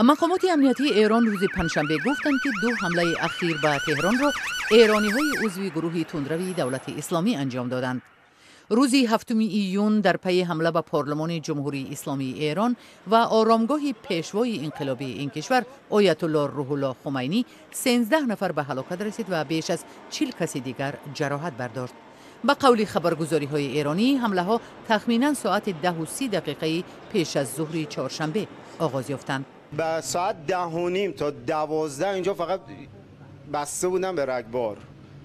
Мақомоти амниятии Эрон рӯзи панҷшанбе гуфтанд, ки ду ҳамлаи ахир ба Теҳронро эрониҳои узви гурӯҳи тундрави Давлати Исломӣ анҷом доданд. Рӯзи 7 июн дар пайи ҳамла ба парлумони Ҷумҳурии Исломии Эрон ва оромгоҳи пешвои инқилобии ин кишвар, Оятулло Рӯҳулло Хумайнӣ, 13 нафар ба ҳалокат расид ва беш аз 40 каси дигар ҷароҳат бардошт. Ба қавли хабаргузориҳои эронӣ, ҳамлаҳо тахминан соати 10:30 дақиқаи пеш аз зуҳри чоршанбе оғоз ёфтанд. به ساعت 10:30 تا 12 اینجا فقط بسته بودن به رگبار،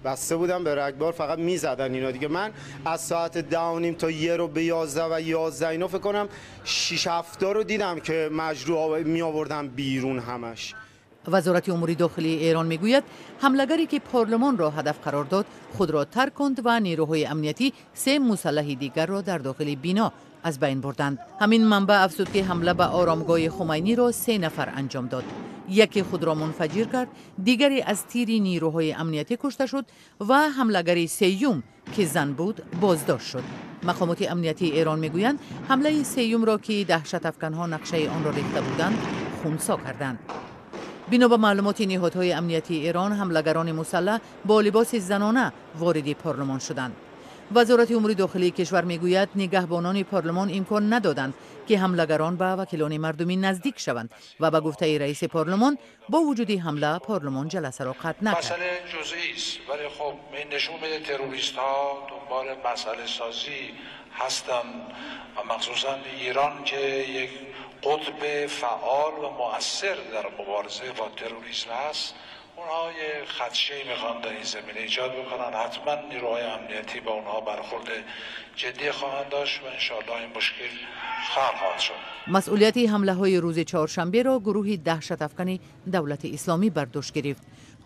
بسته بودن به رگبار، فقط میزدن اینا دیگه. من از ساعت 10:30 تا 10:45 و 11 اینا فکر کنم 6 7 رو دیدم که مجروح می آوردن بیرون همش. Вазорати умури дохилии Эрон мегӯяд, ҳамлагаре ки парлумонро ҳадаф қарор дод, худро тарконд ва нерӯҳои амниятӣ се мусаллаҳи дигарро дар дохили бино аз байн бурданд. Ҳамин манбаъ афзуд, ки ҳамла ба оромгоҳи Хумайниро се нафар анҷом дод: яке худро мунфаҷир кард, дигаре аз тири нерӯҳои амниятӣ кушта шуд ва ҳамлагари сеюм, ки зан буд, боздошт шуд. Мақомоти амниятии Эрон мегӯянд, ҳамлаи сеюмро, ки даҳшатафканҳо нақшаи онро рехта буданд, хунсо карданд. Бино ба маълумоти ниҳодҳои амниятии Эрон, ҳамлагарони мусаллаҳ бо либоси занона вориди парлумон шуданд. Вазорати умури дохилии кишвар мегӯяд, нигаҳбонони парлумон имкон надоданд, ки ҳамлагарон ба вакилони мардумӣ наздик шаванд ва ба гуфтаи раиси парлумон, бо вуҷуди ҳамла парлумон ҷаласаро қатъ накард. مسئله جزئی است، ولی خب این نشون میده تروریست ها دنبال مسئله سازی هستن و مخصوصا ایران که یک قطب فعال و مؤثر در مبارزه با تروریسم هست، اونها یه خدشه میخوان در این زمینه ایجاد بکنن. حتما نیروهای امنیتی با اونها برخورد جدی خواهند داشت و انشاءالله این مشکل حل خواهد شد. Масъулияти ҳамлаҳои рӯзи чоршанберо гурӯҳи даҳшатафкани Давлати Исломӣ бар дӯш гирифт.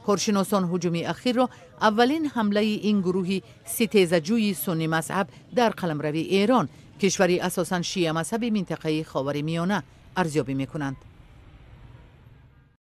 Коршиносон ҳуҷуми ахирро аввалин ҳамлаи ин гурӯҳи ситезаҷӯи суннӣ мазҳаб дар қаламрави Эрон, кишвари асосан шиамазҳаби минтақаи Ховари Миёна, арзёбӣ мекунанд.